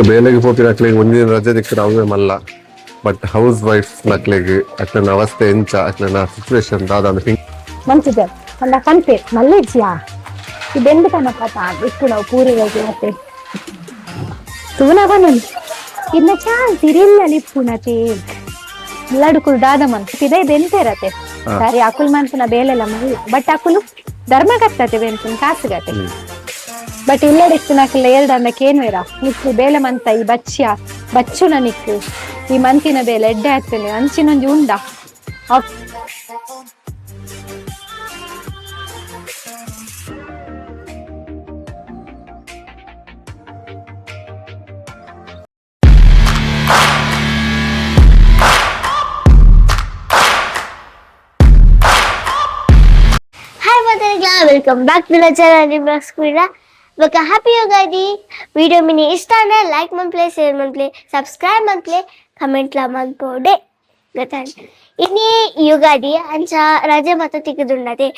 ಬೇಲೆಗೆ ಪೋಪಿನಕ್ಲೆಗ್ ಒಂದಿನ ರಜೆ ದಿಕ್ಕರೆ ಅವೇ ಮಲ್ಲ. ಬಟ್ ಹೌಸ್ ವೈಫ್ ನಕ್ಲೆಗ್ ಅಕ್ಲೆನ ಅವಸ್ಥೆ ಎಂಚ, ಅಕ್ಲೆನ ಸಿಚುವೇಶನ್ ದಾದ ಅಂದ್. ಮಂಚಿದೆ ಪಂಡ ಪನ್ಪೆ ಮಲ್ಲೆಜ್ಜಿಯಾ ಈ ಬೆಂದು ಪನಪ ಇಪ್ಪು ನಾವು ಪೂರಿ ಹೋಗಿ ಮತ್ತೆ ತೂನ ಬನ್ನೊಂದು ಇನ್ನ ಚಾನ್ಸ್ ಇರಿಲ್ಲ ಇಪ್ಪುನತೆ ಲಡುಕುಲು ದಾದ ಮನ್ ಪಿದೈ ಬೆಂತೆರತೆ. ಸರಿ, ಅಕುಲ್ ಮನ್ಪುನ ಬೇಲೆಲ್ಲ ಮಲ್ಲ, ಬಟ್ ಅಕುಲು ಧರ್ಮಗತ್ತತೆ ಬೆನ್ಪುನ ಕಾಸುಗತೆ. ಬಟ್ ಇಲ್ಲಡಿತ್ತಿನಕುಲು ಏರ್ಡಂಡ ಕೇನ್ವೇರ, ನಿಕ್ಕು ಬೇಲೆ ಮಂತ ಈ ಬಚ್ಚಿಯ ಬಚ್ಚುನ ನಿಕ್ಕು ಈ ಮಂತಿನ ಬೇಲೆ ಎಡ್ಡೆ ಆಗ್ತೇನೆ ಅಂಚಿನೊಂಜಿ ಉಂಡ. ಹಾಯ್ ಮಾತಾಡಿಗಳ, welcome back to the channel ನಿಮ್ಮ ಸ್ಕೂಲ ಬೊಕ ಹ್ಯಾಪಿ ಯುಗಾದಿ. ವಿಡಿಯೋ ಮಿನಿ ಇಷ್ಟ ಅಂದ್ರೆ ಲೈಕ್ ಮನ್ಪ್ಲೆ, ಶೇರ್ ಮನ್ಪ್ಲೆ, ಸಬ್ಸ್ಕ್ರೈಬ್ ಮನ್ಪ್ಲೆ, ಕಮೆಂಟ್ಲ ಮನ್ಪೋಡೆ ಗೊತ್ತಾಯ್ತು. ಇನ್ನಿ ಯುಗಾದಿ ಅಂಚ ರಜೆ ಮತ ತಿಕ್ಕದುಂಡತೆ.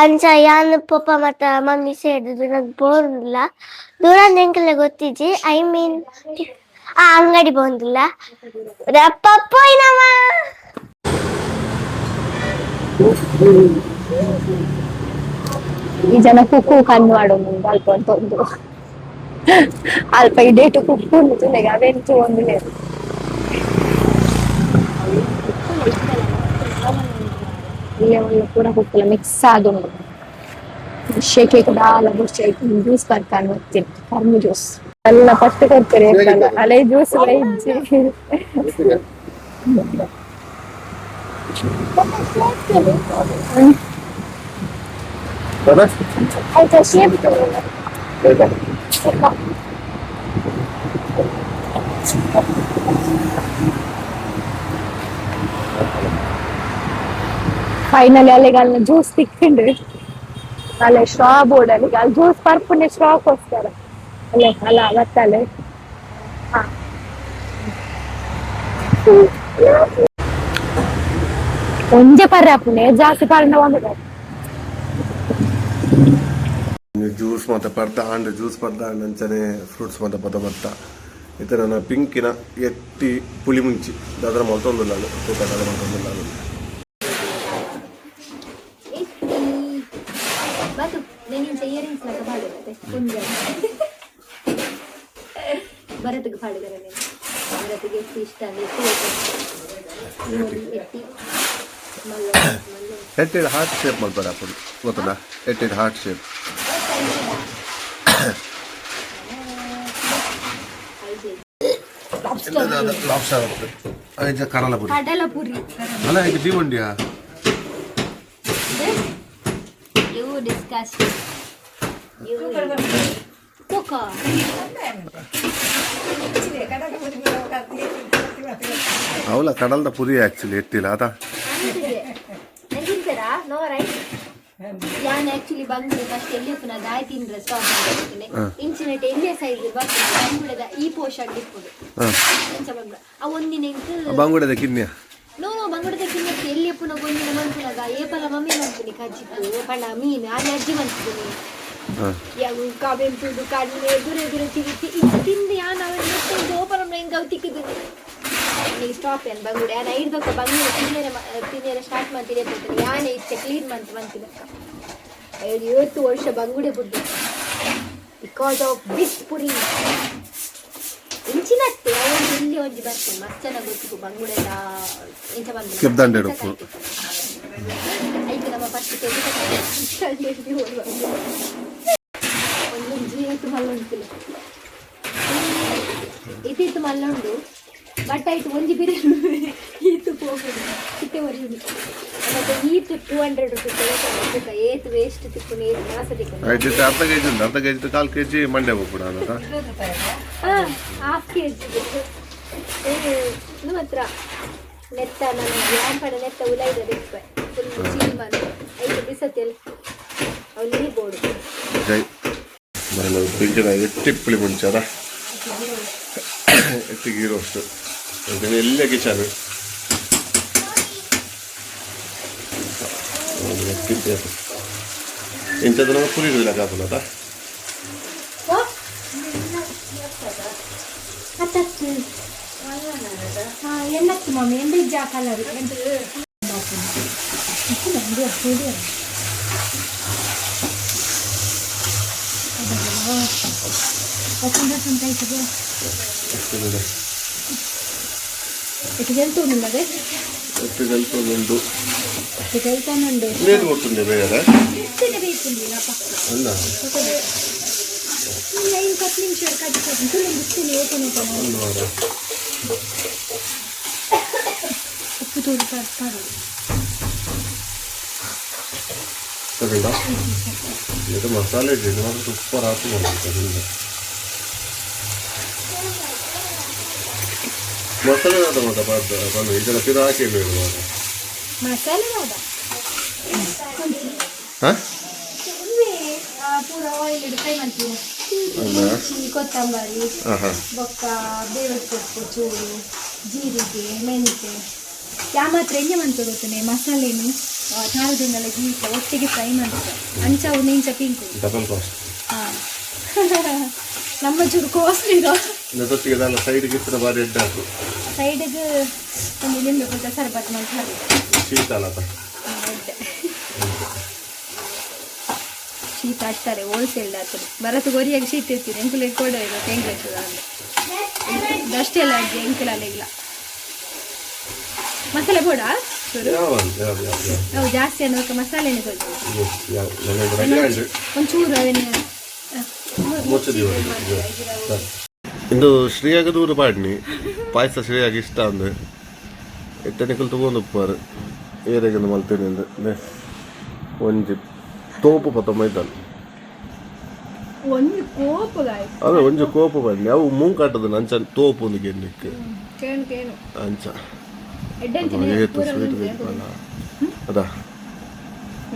ಅಂಚ ಯಾನ್ ಪಪ್ಪ ಮತ್ತ ಮಮ್ಮಿ ಸೇರಿದ್ದು ನಂಗೆ ಬೋರ್ಲ್ಲ ದೂರ ಎಂಕಲ್ಲ ಗೊತ್ತಿಜ್ಜಿ. I mean ಆ ಅಂಗಡಿ ಬಂದಿಲ್ಲ ರಪ್ಪ ಪೋಯ್ನಮ್ಮ. ಈ ಜನ ಕುಕ್ಕು ಕಣ್ಣು ಆಡೋದು ಅಲ್ಪ ಒಂದು ಅಲ್ಪ ಈ ಡೇಟು ಕುಕ್ಕು ಉಂಟು ಅವೆಂಟು ಒಂದು ಹೇಳು. ಇಲ್ಲೇ ಒಳ್ಳೆ ಪೂರ ಕುಕ್ಕುಲ ಮಿಕ್ಸ್ ಆದುಂಡು. ಶೇಕೆ ದಾಲ ಬುಡ್ಚೆ ಜ್ಯೂಸ್ ಬರ್ತಾನೆ ಗೊತ್ತಿಲ್ಲ, ಕರ್ಮು ಜ್ಯೂಸ್ ಎಲ್ಲ ಫಸ್ಟ್ ಕೊಡ್ತಾರೆ. ಅಲೆ ಜ್ಯೂಸ್ ಇಜ್ಜಿ. ಆಯ್ತಾ ಶೇಪ್. ಫೈನಲಿ ಅಲ್ಲಿಗೆ ಅಲ್ಲಿ ಜ್ಯೂಸ್ ತಿಕ್ಕೊಂಡು ಅಲ್ಲೇ ಸ್ಟ್ರಾ ಬೋರ್ಡ್ ಅಲ್ಲಿ ಅಲ್ಲಿ ಜ್ಯೂಸ್ ಪರ್ಪುನೆ ಸ್ಟ್ರಾ ಕೊಡ್ತಾರೆ ಅಲ್ಲೇ ಅಲ್ಲ ಬತ್ತಲೆ. ಹಾ, ಒಂಜೆ ಪರ್ರೆ ಅಪ್ಪುನೆ ಜಾಸ್ತಿ ಪಾರ್ಂಡ ಒಂದು. ಜ್ಯೂಸ್ ಮಾತ ಪರ್ದ ಆಂಡ್, ಜ್ಯೂಸ್ ಪರ್ದ ಆಂಡ್, ಅಂಚನೆ ಫ್ರೂಟ್ಸ್ ಮಾತ ಪದ ಬತ್ತ. ಇತರ ನನ್ನ ಪಿಂಕಿನ ಎತ್ತಿ ಪುಳಿ ಮುಂಚಿ ದಾದರ ಮಲ್ತೊಂದುಲ್ಲ, ತೂಕ ದಾದ ಮಲ್ತೊಂದುಲ್ಲ. ಬತು ನೆನಿಂಚ ಇಯರಿಂಗ್ಸ್ ಲಕ ಪಾಡುತ್ತೆ ಕುಂಜ ಭರತ್ಗೆ ಪಾಡುಗರ ನೀನು. ಭರತ್ಗೆ ಎತ್ತಿ ಇಷ್ಟ ಅಂದ್ರೆ ಎತ್ತಿ ಎತ್ತಿ ಮಲ್ಲ ಮಲ್ಲ. ಎಟ್ಟಿಡ್ ಹಾರ್ಟ್ ಶೇಪ್ ಮಲ್ಪರ ಅಪ್ಪುಡು ಗೊತ್ತಲ್ಲ, ಎಟ್ಟಿಡ್ ಹಾರ್ಟ್ ಶೇಪ್. ಲಾಬ್ಸ್ಟರ್ ಕಡಲ ಪುರಿ. ಕಡಲ ಪುರಿ. ಅಲ್ಲ, ಇದು ಭಿವಂಡಿಯಾ? You disgusting. You Coca. ಅವಲ ಕಡಲ್ದ ಪುರಿ ಆಕ್ಚುಲಿ ಎಟ್ಟಿಲ್ಲ ಅದ. ತಿಂತೀರಾ? No right? ಯಾನ್ ಆಕ್ಚುಲಿ ಬಂಗುಡೆ ಫಸ್ಟ್ ಎಲ್ಲಿ ಪುನಃ ದಾಯ್ ತಿಂದ್ರೆ ಸ್ಟಾಪ್ ಮಾಡ್ತೀನಿ. ಇಂಚಿನ ಎಲ್ಲಿಯ ಸೈಜ್ ಬರ್ತದೆ ಬಂಗುಡೆದ ಈ ಪೋರ್ಷನ್ ಇಪ್ಪುದು. ಇಂಚ ಬಂಗುಡೆ ಆ ಒಂದಿನ ಎಂಕ್ ಬಂಗುಡೆದ ಕಿನ್ಯ. ನೋ ನೋ, ಬಂಗುಡೆದ ಕಿನ್ನಕ್ಕೆ ಎಲ್ಲಿ ಪುನಃ ಒಂದಿನ ಮನ್ಪುನಾಗ ಏಪಲ ಮಮ್ಮಿ ಮನ್ಪುನಿ ಕಜ್ಜಿಪ್ಪು ಪಂಡ ಮೀನು ಅಲ್ಲಿ ಅಜ್ಜಿ ಮನ್ಪುನಿ. ಯಾವ ಕಾವೆನ್ ತುಡು ಕಣ್ಣು ಎದುರು ಎದುರು ತಿರುಗಿ ಇಂಚ ತಿಂದು ಯಾನ್ ಅವನ್ ಮತ್ತೆ ಇಂಚ ಓಪನ್ ಹಿಂಗೆ ಅವು ತಿಕ್ಕಿದ್ದು ಈಗ ಸ್ಟಾಪ್ ಏನು ಬಂಗುಡೆ. ಯಾನ್ ಐರ್ದೊಕ್ಕ ಬಂಗುಡೆ ತಿನ್ನೇರೆ ತಿನ್ನೇರೆ ಸ್ಟಾರ್ಟ್ ಮಾಡ್ತೀನಿ ಪೋತೀನಿ. ಯಾನೆ ಇತ್ತೆ ಕ್ಲೀನ್ ಮಂತ್ ಮಂತಿನಕ್ಕ 7 ವರ್ಷ ಬಂಗುಡೆ ಬುಡ್ಡು because of this Puri. ಇಂಚಿನತ್ತೆ ಅವನು ಇಲ್ಲಿ ಒಂಜಿ ಬರ್ತೇನೆ ಮಸ್ತ್ ಜನ ಗೊತ್ತಿಗೂ ಬಂಗುಡೆ ಇಂಚ ಬಂದು. ಕೆಬ್ದಂಡೆ ಉಪ್ಪು. ಐತೆ ನಮ್ಮ ಫಸ್ಟ್ ಒಂದೊಂದು ಜೀವತ್ತು ಮಲ್ಲುಂಟಿಲ್ಲ ಇತ್ತಿತ್ತು ಮಲ್ಲುಂಡು. ಬಟ್ ಆಯ್ತು, ಒಂಜಿ ಬಿರಿಯಾನಿ ಈತು ಪೋಪುಂಡು ಇತ್ತೆ ಒರಿಯುನಿ. ಮತ್ತೆ ಈತು ₹200 ಏತ್ ವೇಸ್ಟ್ ತಿಕ್ಕುನು, ಏತ್ ಮಾಸ ತಿಕ್ಕುನು. ಆಯ್ತು, ಇತ್ತೆ ಅರ್ಧ ಕೆಜಿ ಉಂಟು. ಅರ್ಧ ಕೆಜಿ, ಕಾಲು ಕೆಜಿ ಮಂಡ್ಯ ಹೋಗ್ಬಿಡ ಅನ್ನದ. ಹಾಂ, ಹಾಫ್ ಕೆ ಜಿ ಇದು ಮಾತ್ರ. ನೆತ್ತ ನಾನು ಯಾಂಪಡ ನೆತ್ತ ಉಲೈದ ಇಪ್ಪೆ ಫುಲ್ ಚೀಲ್ ಬಂದು ಐದು ಬಿಸತ್ತೆಲ್ ಅವು ನೀರು ಬೋಡು. ಜೈ ನಾನು ಪಿಂಕಿನ ಎಟ್ಟಿ ಪುಳಿ ಮುಂಚೆ ಅದ ಎಟ್ಟಿ ಗೀ ರೋಸ್ಟ್ ಎಲ್ಲ ಕಿಚನ್ ಇಂಥದ್ದು ನಮ್ಮ ಪುರಿ ಇಲ್ಲ ಕಾಪುನದ. ಆತತ್ತು. ಹಾ, ಎನ್ನತ್ತು ಮಮ್ಮಿ ಎಂಬಿಜ್ಜ ಕಲರ್. ಎಟ್ಟು ಗೆಲ್ತುಂಡದೆ. ಎಟ್ಟು ಗೆಲ್ತೊಂದುಂಡು. ಎಟ್ಟು ಗೆಲ್ತಾನುಂಡು. ನೇದು ಕೊಡ್ತುಂಡೆ ಬೇರೆ. ಎತ್ತನೆ ಬೇಕುಂದಿಲ್ಲಪ್ಪ. ಅಲ್ಲ. ಇಲ್ಲ, ಇನ್ನು 10 ನಿಮಿಷ ಕಟ್ಟಿ ತುಳು ಬಿಸ್ತೀನಿ ಓಪನ್ ಓಪನ್. ಒಂದು ವಾರ. ಉಪ್ಪು ತೂರು ಪಾಡು. ಸರಿನಾ? ಇದು ಮಸಾಲೆ ಇದೆ, ಇದು ಮಾತ್ರ ಸೂಪರ್ ಆತು ಮಾಡ್ತಾರೆ. ಮಸಾಲೆ ಆದ ಮಾತ ಪಾಡ್ದ ಬಂದು ಇದೆಲ್ಲ ಪಿರ ಹಾಕಿ ಮಾತ್ರ. ಮಸಾಲೆ ಯಾವ್ದಾ? ಹಾಂ. ಪೂರ ಆಯಿಲ್ ಫ್ರೈ ಮಾಡ್ತೀವಿ. ಅಲ್ಲ. ಮುಂಚಿ, ಕೊತ್ತಂಬರಿ, ಹಾಂ ಹಾಂ ಬೊಕ್ಕ ಬೇವಿನ ಸೊಪ್ಪು ಚೂರು, ಜೀರಿಗೆ, ಮೆಂತೆ. ಯಾ ಮಾತ್ರ ಎಂಜ ಮಂತು ಗೊತ್ತನೆ, ಮಸಾಲೆನು ಖಾರದಿಂದೆಲ್ಲ ಗೀತ ಒಟ್ಟಿಗೆ ಫ್ರೈ ಮಾಡ್ತಾರೆ. ಅಂಚ ಅವು ಇಂಚ ಪಿಂಕು. Double cost. ಹಾಂ, ನಮ್ಮ ಚೂರು ಕಾಸ್ಟ್ಲಿ ಇದು. ಜೊತೆಗೆ ದಾಲ ಸೈಡ್ಗೆ ಇತ್ತಿನ ಬಾರಿ ಎಡ್ಡೆ ಹಾಕು. ಸೈಡಿಗೆ ಒಂದು ಲಿಂಬೆ ಪುಟ್ಟ ಸರ್ಬತ್ ಮಾಡ್ತಾರೆ. ಶೀತ ಅಲ್ಲ. ಎಡ್ಡೆ ಶೀತ ಹಾಕ್ತಾರೆ ಹೋಲ್ಸೇಲ್ ಆಗ್ತದೆ. ಬರತ್ತು ಗೊರಿಯಾಗಿ ಶೀತ ಇರ್ತೀನಿ ಎಂಕುಲು ಕೊಡ ಇದು ತೆಂಗ್ಲ ದಷ್ಟೆಲ್ಲ ಆಗಿ ಎಂಕುಲಲ್ಲ. ಮಸಾಲೆ ಬೋಡ ಚೂರು. ಯಾವ ಯಾವ ಯಾವ ಯಾವ. ನಾವು ಜಾಸ್ತಿ ಅನ್ನೋಕೆ ಮಸಾಲೆನೇ ಕೊಡ್ತೀವಿ. ಯಾವ ನನಗೆ ರೆಡಿ ಆಯ್ತು. ಒಂಚೂರು ಅದನ್ನ ಮುಚ್ಚದಿವ. ಇಂದು ಶ್ರೀಯಾಗ ದೂರ ಪಾಡ್ನಿ ಪಾಯಸ ಶ್ರೀಯಾಗ ಇಷ್ಟ ಅಂದು ಎತ್ತನಿಕಲ್ ತಗೊಂಡು ಉಪ್ಪಾರು ಏರೆಗಿಂದು ಮಲ್ತೇನೆ ಅಂದು ನೆ ಒಂಜಿ ತೋಪು ಪತ್ತೊಂಬೈತಾನೆ. ಒಂದು ಕೋಪಗಾಯ್ತು. ಅದೇ ಒಂಜಿ ಕೋಪು ಪಾಡ್ನಿ ಅವು ಮೂಂಕಾಟದ ನಂಚ ತೋಪು ಒಂದು ಗೆನ್ನಿಕ್. ಕೇಳು ಕೇಳು. ಅಂಚ. ಎಡ್ಡಂಚಿನ. ಏತು ಸ್ವೀಟ್ ಬೇಕಲ್ಲ ಅದಾ.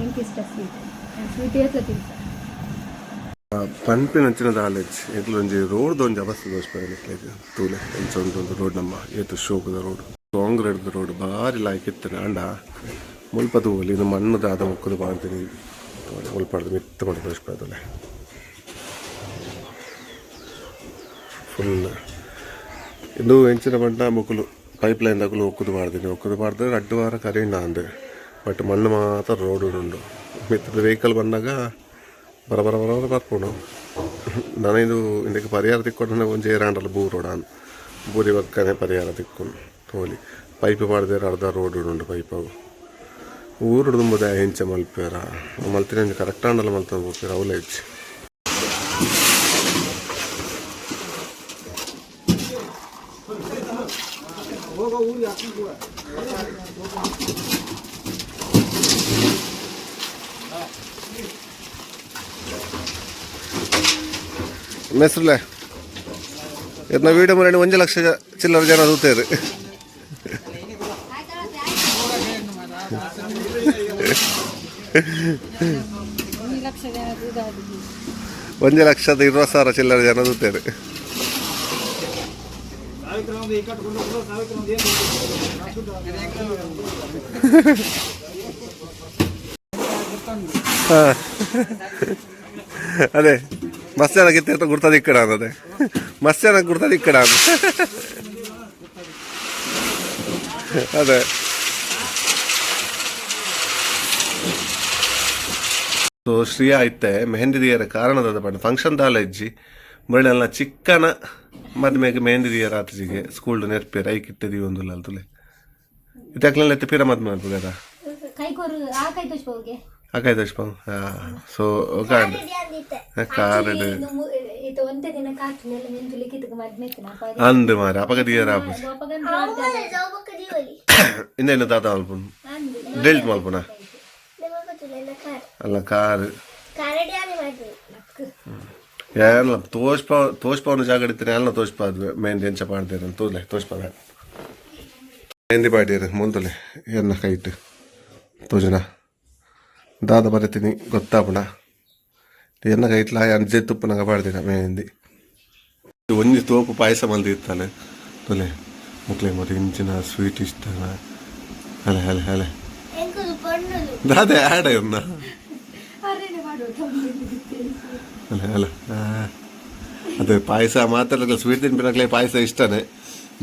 ಎಂಕ್ ಇಷ್ಟ ಸ್ವೀಟ್, ಸ್ವೀಟ್ ಏತ್ಲ ತಿಂತ. ಪನ್ಪಿನ ಅಂಚಿನ ದಾಲೇಜ್ ಎಂಕ್ಲು ಒಂಜಿ ರೋಡ್ ಒಂಜಿ ಅವಸ್ಥೆ ದೋಷ ತೂಲೆ ಎಂಚ ಉಂಟು ರೋಡ್ ನಮ್ಮ. ಏತು ಶೋಕುದ ರೋಡ್, ಕಾಂಕ್ರೀಟ್ ರೋಡ್ ಬಾರಿ ಲಾಯ್ಕ್ ಇತ್ತು. ಅಂಡ ಮುಲ್ಪ ತೂವೊಲಿ, ಇದು ಮಣ್ಣು ದಾದ ಮುಕ್ಕುದು ಪಾಡ್ತೀನಿ ಮುಲ್ಪಾಡ್ದು ಮಿತ್ತ ಮಾಡಿ ತೋರಿಸ್ಪಾದಲೆ ಫುಲ್. ಇದು ಎಂಚಿನ ಬಂಡ ಮುಕುಲು ಪೈಪ್ ಲೈನ್ ದಕುಲು ಒಕ್ಕುದು ಪಾಡ್ತೀನಿ. ಒಕ್ಕುದು ಪಾಡ್ದು ರಡ್ಡು ವಾರ ಕರಿಂಡ ಅಂದು, ಬಟ್ ಮಣ್ಣು ಮಾತ್ರ ರೋಡ್ ಉಂಡು. ಮಿತ್ತದ ವೆಹಿಕಲ್ ಬಂದಾಗ ಬರ ಬರ ಬರ ಬರ ಬರ್ಪುಂಡು. ನಾನು ಇದು ಇಂದಕ್ಕೆ ಪರಿಹಾರ ತಿಕ್ಕೊಂಡು ಒಂಜಿ ಏರಾಂಡಲ ಬೂ ರೋಡ್ ಅನ್ ಬೂರಿ ಬಕ್ಕನೆ ಪರಿಹಾರ ತಿಕ್ಕೊಂಡು ತೋಲಿ. ಪೈಪ್ ಪಾಡ್ದೇರ ಅರ್ಧ ರೋಡ್ ಉಂಡು ಪೈಪ್. ಅವು ಊರುಡು ದುಂಬುದ ಎಂಚ ಮಲ್ಪೇರ ಮಲ್ತಿನ ಕರೆಕ್ಟ್ ಆಂಡಲ ಮಲ್ತ ಪೋಪೇರ ಅವಲೇ ಇಜ್ಜಿ. ಮೆಸ್ರಲೆ ಎತ್ನ ವೀಡಿಯೋ ಮಾಡಿ 1 ಲಕ್ಷ ಚಿಲ್ಲರ ಜನ ತೂತೇರು. 1,20,000 ಚಿಲ್ಲರ ಜನ ತೂತೇರು. ಹಾ, ಅದೇ ಮಸ್ತ್ ಜನಕ್ಕೆ ಗುರ್ತದ ఇక్కడ ಅದೇ ಮಸ್ತ್ ಜನಕ್ಕೆ ಗುರ್ತದ ఇక్కడ ಅದೇ. ಸೊ ಶ್ರೀಯಾ ಇತ್ತೆ ಮೆಹಂದಿ ದಿಯರ ಕಾರಣದ ಪಂಡ ಫಂಕ್ಷನ್ ದಾಲ ಇಜ್ಜಿ. ಮುರಳೆಲ್ಲ ಚಿಕ್ಕನ ಮದ್ಮೆಗೆ ಮೆಹಂದಿ ದಿಯರ ಆತಜಿಗೆ ಸ್ಕೂಲ್ ನೆರ್ಪೇರ ಐಕಿತ್ತೆ ದಿವೊಂದುಲ್ಲ ಅಲ್ತುಲೆ. ಇತ್ತಕ್ಲೆಲ್ಲ ಎತ್ತೆ ಪಿರ ಮದ್ಮೆ ಮಲ್ಪುಗದ. ಕೈ ಕೊರು, ಆ ಕೈ ತೋಚ್ಬೋಗೆ. ಆ ಕೈ ಹಾಂ, ಸೊ ಕಾಂಡ್ ಕಾರಡ್. ಇದು ಒಂದೇ ದಿನ ಕಾತುಲೆಲ್ಲ ಮೆಂತು ಲಿಖಿತಕ್ಕೆ ಮದ್ಮೆ ಇತ್ತು. ಅಂದು ಮಾರೆ ಅಪಗ ದಿಯರ ಆಪುಜಿ. ಇನ್ನೇನು ತಾತ ಮಲ್ಪುನ್ ಡೆಲ್ಟ್ ಮಲ್ಪುನ ಅಲ್ಲ ಕಾರ್. ಏನ ತೋಷ್ಪ ತೋಷ್ಪವನ ಜಾಗ ಇಡ್ತೀನಿ ಅಲ್ಲ ತೋಷ್ಪ ಮೆಹಂದಿ ಎಂಚ ಪಾಡ್ತೇನೆ ತೋಜ್ಲೆ ತೋಷ್ಪ ಮೆಹಂದಿ ಪಾಡ್ಯರು ಮುಂದುಲೆ ಎನ್ನ ಕೈಟ್ ತೋಜುನ ದಾದ ಬರತೀನಿ ಗೊತ್ತಾಪುಣ. ಎನ್ನ ಕೈಟ್ಲ ಅಂಜೆ ತುಪ್ಪನಗ ಪಾಡ್ದಿನ ಮೆಹಂದಿ. ಒಂಜಿ ತೋಪು ಪಾಯಸ ಮಲ್ದಿತ್ತಾನೆ ತೊಲೆ. ಮುಕ್ಲೆ ಮತ್ತೆ ಇಂಚಿನ ಸ್ವೀಟ್ ಇಷ್ಟನ ಹಲೆ ಹಲೆ ಹಲೆ. ಎಂಕುಲು ಪೊಣ್ಣುಲು. ದಾದ ಆಡ ಎನ್ನ ಅಲ್ಲ ಅಲ್ಲ. ಅದೇ ಪಾಯಸ ಮಾತ್ರ ಸ್ವೀಟ್ ತಿನ್ಪಿನಕ್ಲೆ ಪಾಯಸ ಇಷ್ಟನೇ.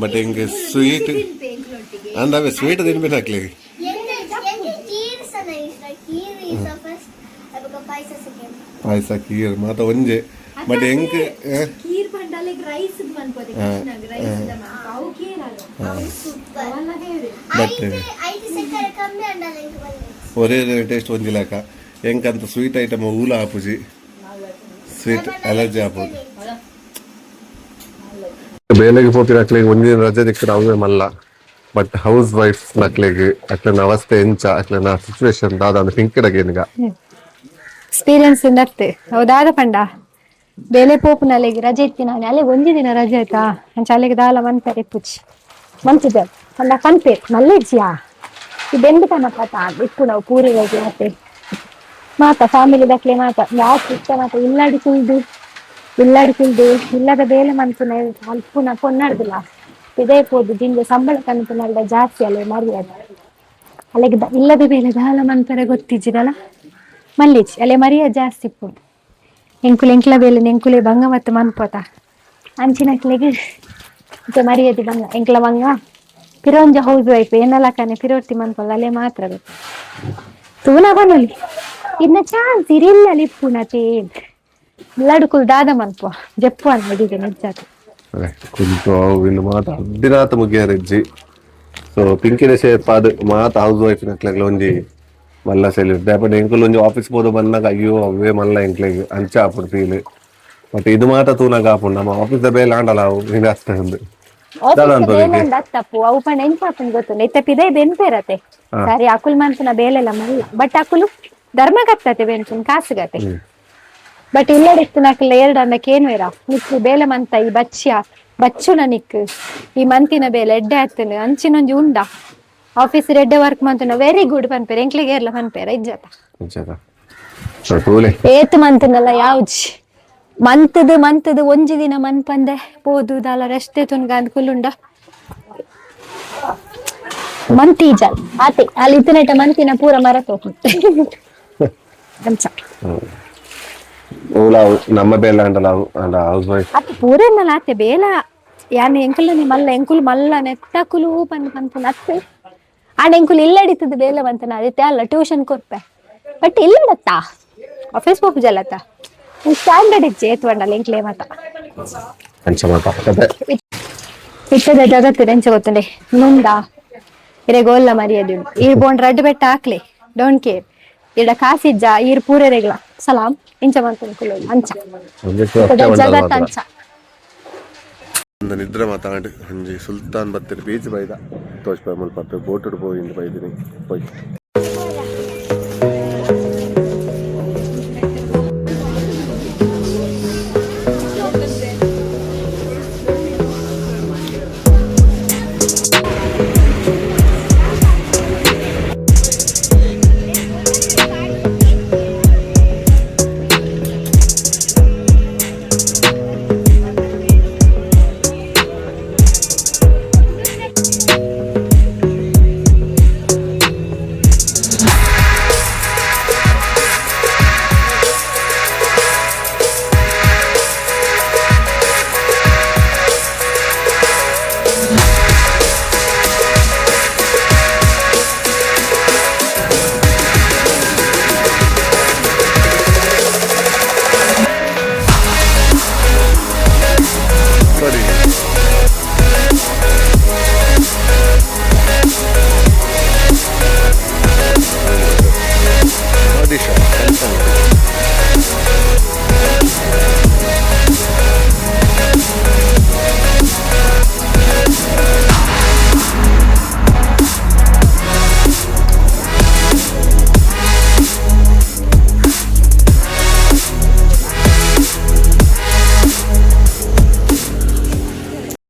ಬಟ್ ಹಿಂಗೆ ಸ್ವೀಟ್ ಅಂದವೆ ಸ್ವೀಟ್ ತಿನ್ಪಿನಕ್ಲೆ. ಪಾಯಸ ಕೀರ್ ಮಾತ ಒಂಜೆ, ಬಟ್ ಎಂಕ್ ಕೀರ್ ಪಂಡಾಲೆಗ್ ರೈಸ್ ಮನ್ಪೋದೆ, ಕೃಷ್ಣಗ್ ರೈಸ್ ಅವು ಕೀರ್ ಅಲ್ಲ. ಬಟ್ ಒರೇ ಟೇಸ್ಟ್ ಒಂಜಿ ಲೆಕ್ಕ. ಎಂಕಂತ ಸ್ವೀಟ್ ಐಟಮ್ ಊಲ ಆಪುಜಿ, ಸ್ವೀಟ್ ಅಲರ್ಜಿ ಆಪುಜಿ. ಬೇಲೆಗೆ ಪೋಪಿನಕ್ಲೆಗ್ ಒಂದಿನ ರಜೆ ದಿಕ್ಕರೆ ಅವೇ ಮಲ್ಲ. ಬಟ್ ಹೌಸ್ ವೈಫ್ ನಕ್ಲೆಗ್ ಅಕ್ಲೆನ ಅವಸ್ಥೆ ಎಂಚ, ಅಕ್ಲೆನ ಸಿಚುವೇಶನ್ ದಾದ ಅಂದ್ ಪಿಂಕಿಡಗೇನಿಗ. ಎಕ್ಸ್ಪೀರಿಯನ್ಸ್ ಉಂಡತ್ತೆ ಹೌದಾದ ಪಂಡ ಬೇಲೆ ಪೋಪುನಲೆಗ್ ರಜೆ ಇತ್ತಿ ನಾನು ಅಲ್ಲೇ ಒಂಜಿ ದಿನ ರಜೆ ಆಯ್ತಾ ಅಂಚ ಅಲ್ಲಿಗೆ ದಾಲ ಮನ್ಪರೆ ಪುಚ್ಚಿ ಮಂತಿದ್ದೆ ಪಂಡ ಪನ್ಪೆ ಮಲ್ಲೆಜ್ಜಿಯಾ ಈ ಬೆಂದು ಕನಪತ ಇಪ್ಪು ನಾವು ಪೂರಿ ಹೋಗಿ ಮತ್ತೆ ಮಾತ ಫ್ಯಾಮಿಲಿ ದಕ್ಲೆ ಮಾತ ಯಾವ ಇಷ್ಟ ಮಾತ ಇಲ್ಲಾಡಿ ಕುಲ್ದು ಇಲ್ಲಾಡಿ ಕುಲ್ದು ಇಲ್ಲದ ಬೇಲೆ ಮನ್ಪುನ ಅಲ್ಪುನ ಪೊನ್ನಾಡ್ದಿಲ್ಲ ಇದೇ ಪೋದು ಜಿಂಜ ಸಂಬಳ ಕನ್ಪುನಲ್ಲ ಜಾಸ್ತಿ ಅಲ್ಲೇ ಮರ್ಯಾದೆ ಅಲ್ಲಿಗೆ ಇಲ್ಲದ ಬೇಲೆ ದಾಲ ಮನ್ಪರೆ ಗೊತ್ತಿಜ್ಜಿದಲ್ಲ ಮಲ್ಲಿಚ್ ಅಲ್ಲೇ ಮರ್ಯಾದೆ ಜಾಸ್ತಿ ಇಪ್ಪು. ಎಂಕುಲು ಎಂಕ್ಲ ಬೇಲೆ ಎಂಕುಲೆ ಬಂಗ ಮತ್ತು ಮನ್ಪೋತ ಅಂಚಿನಕ್ಲೆಗ್ ಮತ್ತೆ ಮರ್ಯಾದೆ ಬಂಗ ಎಂಕ್ಲ ಬಂಗ ಪಿರೋಂಜ ಹೌಸ್ ವೈಫ್ ಏನಲಕ್ಕನೆ ಪಿರೋರ್ತಿ ಮನ್ಪೊಲ್ಲ ಅಲ್ಲೇ ಮಾತ್ರ ಗೊತ್ತು. ತೂನ ಬನ್ನೊಲಿ ಇನ್ನ ಚಾನ್ಸ್ ಇರಿಲ್ಲ ಇಪ್ಪುನತೆ ಲಡುಕುಲ್ ದಾದ ಮನ್ಪುವ ಜಪ್ಪು ಅನ್ನ ಇಡಿಗೆ ನಿಜ. ಕುಂತು ಅವು ಇನ್ನು ಮಾತ ಅಡ್ಡಿನಾತ ಮುಗಿಯರಿಜ್ಜಿ. ಸೊ ಪಿಂಕಿನ ಶೇರ್ಪಾದ್ ಮಾತ ಹೌಸ್ ವೈಫ್ ನಕ್ಲೆಗ್ಲ ಒಂಜಿ ಮಲ್ಲ ಸೆಲ್ಯೂಟ್. ದಾಯೆ ಎಂಕುಲು ಒಂಜಿ ಆಫೀಸ್ ಪೋದು ಬಂದಾಗ ಅಯ್ಯೋ ಅವೇ ಮಲ್ಲ ಎಂಕ್ಲೆಗ್ ಅಂಚ ಆಪುಂಡು ಫೀಲ್. ಬಟ್ ಇದು ಮಾತ ತೂನಾಗ ಆಪುಂಡು ನಮ್ಮ ಆಫೀಸ್ ದ ಬೇಲೆ ಆಂಡಲ ಅವು ಹಿಂಗಾಸ್ತ ಉಂದು. ದಾದ ಆಫೀಸ್ ಅನ್ಪು ಬೇಲೆ ಪಿಂಕಿ? ಉಂಡು ತಪ್ಪು ಅವು ಪಂಡ ಎಂಚ ಆಪುಂಡು ಗೊತ್ತುಂಡು ಇತ್ತೆ ಪಿದೈ ಬೆನ್ಪೇರತೆ ಸರಿ ಅಕುಲ್ ಮನ್ಪುನ ಬೇಲೆಲ್ಲ ಮಲ್ಲ, ಬಟ್ ಅಕುಲು ಧರ್ಮಗತ್ತತೆ ಬೆನ್ಪುನ್ ಕಾಸುಗತೆ. ಬಟ್ ಇಲ್ಲಡಿತ್ತು ನಕಲ ಎರಡು ಅಂದಕ್ಕೆ ಏನು ಇರ ನಿಕ್ಕು ಬೇಲೆ ಮಂತ ಈ ಬಚ್ಚಿಯ ಬಚ್ಚುನ ನಿಕ್ ಈ ಮಂತಿನ ಬೇಲೆ ಎಡ್ಡೆ ಆತನು ಅಂಚಿನೊಂಜಿ ಉಂಡ ಆಫೀಸ್ ಎಡ್ಡೆ ವರ್ಕ್ ಮಂತುನ ವೆರಿ ಗುಡ್ ಪನ್ಪೇರೆ ಎಂಕ್ಲೆಗೆ ಏರ್ಲ ಪನ್ಪೇರ ಇಜ್ಜತ. ಅಂಚದ ಸೊ ತೂಲೆ. ಏತ್ ಮಂತನಲ್ಲ ಯಾವ್ಜಿ ಮಂತದು ಮಂತದು ಒಂಜಿ ದಿನ ಮನ್ಪಂದೆ ಪೋದು ದಾಲ ರೆಸ್ಟ್ ತುನ್ಗ ಅಂದ್ ಕುಲ್ಲುಂಡ ಮಂತಿ ಜಾಲ್ ಆತೆ ಅಲ್ಲಿ ಇತ್ತನೇಟ ಮಂತಿನ ಪೂರ ಮರ ಅಂಚ. ಓಲಾವು ನಮ್ಮ ಬೇಲೆ ಆಂಡಲ ಅವು ಅಂಡ ಹೌಸ್ ವೈಫ್. ಅತ್ತೆ ಪೂರೆನ್ನಲ ಆತೆ ಬೇಲ ಯಾನ್ ಎಂಕುಲನೆ ಮಲ್ಲ ಎಂಕುಲು ಮಲ್ಲ ನೆತ್ತಕುಲು ಪಂದ್ ಪನ್ಪುನ ಅತ್ತೆ ಆಂಡ ಎಂಕುಲು ಇಲ್ಲಡಿತದ ಬೇಲೆ ಬಂತನ ಅದಿತ್ತೆ ಅಲ್ಲ ಟ್ಯೂಷನ್ ಕೊರ್ಪೆ, ಬಟ್ ಇಲ್ಲಡತ್ತ ಆಫೀಸ್ ಪೋಪು ಜಲತ್ತ ಸ್ಟ್ಯಾಂಡರ್ಡ್ ಇಜ್ಜೆ ಏತ್ವಂಡಲ್ಲ ಎಂಕ್ಲೆ ಮಾತ. ಅಂಚ ಮಾತ ಕತೆ. ಇಟ್ಟದ ಜಗತ್ತು ಎಂಚ ಗೊತ್ತುಂಡೆ ನುಂಡ ಇರೆಗೋಲ್ಲ ಮರ್ಯಾದೆ ಉಂಡು ಈರ್ ಬೋಂಡ್ ರಡ್ಡ್ ಬೆಟ್ಟ ಹಾಕ್ಲೆ don't care ಇಡ ಕಾಸಿಜ್ಜ ಈರ್ ಪೂರೆರೆಗ್ಲ ಸಲಾಂ ಇಂಚ ಮಂತುಂಡು ಕುಲ್ಲೊಲಿ ಅಂಚ. ಒಂಜೆಕ್ ಅಷ್ಟೇ ಇತ್ತದ ಬಂಡಲ್ ಜಗತ್ತು ಮಾತ್ರ. ಅಂಚ. ಒಂದು ನಿದ್ರೆ ಮಾತಾಡಿ ಒಂಜಿ ಸುಲ್ತಾನ್ ಬತ್ತಿರ ಬೀಚ್ ಬೈದ ತೋಜ್ಪಾಯ್ ಮುಲ್ಪ ಬೋಟುಡು ಪೋಯಿಂದು ಬೈದಿನಿ ಪೋಯ್. ಸರಿ. Body shop.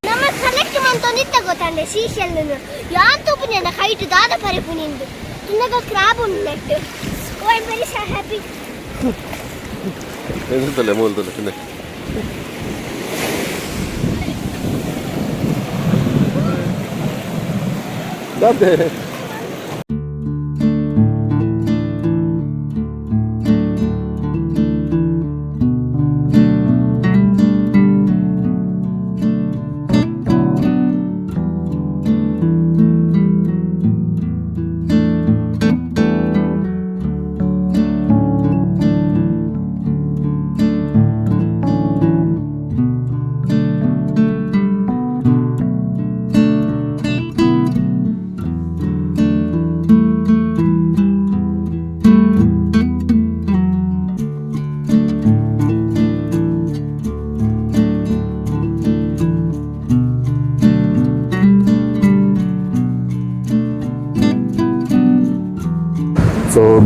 ನಮ್ಮ ಕಲೆಕ್ಟ್ ಮಂತೊಂದಿತ್ತ ಗೊತ್ತಂಡೆ ಸೀಶೆಲ್ ಯಾನ್ ತೂಪುನಿ ಹೈಟ್ ದಾದ ಪರಿಪುನಿಂದು ತುನ್ನಗ ಕ್ರಾಬ್ ಉಂಡು ನೆಟ್. ಓ I very happy. ಎಂತಲ್ಲ ಮೂಲದಲ್ಲ ತಿನ್ನೆ. ದಾದೆ.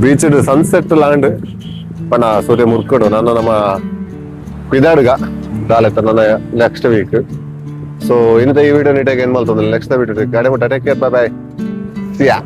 ಬೀಚ್ ಸನ್ಸೆಟ್ ಲ್ಯಾಂಡ್ ಪಂಡ ಸೂರ್ಯ ಮುರ್ಕುಡು. ನನ್ನ ನಮ್ಮ ಪಿದಾಡುಗ ದಾಲೆತ್ತ ನನ್ನ ನೆಕ್ಸ್ಟ್ ವೀಕ್. ಸೊ ಇನ್ನಿತ ಈ ವಿಡಿಯೋ ನೀಟಾಗಿ ಏನ್ ಮಾಡ್ತಂದ್ರೆ ನೆಕ್ಸ್ಟ್ ವಿಡಿಯೋ ಗಾಡಿ. Take care, bye bye, see ya.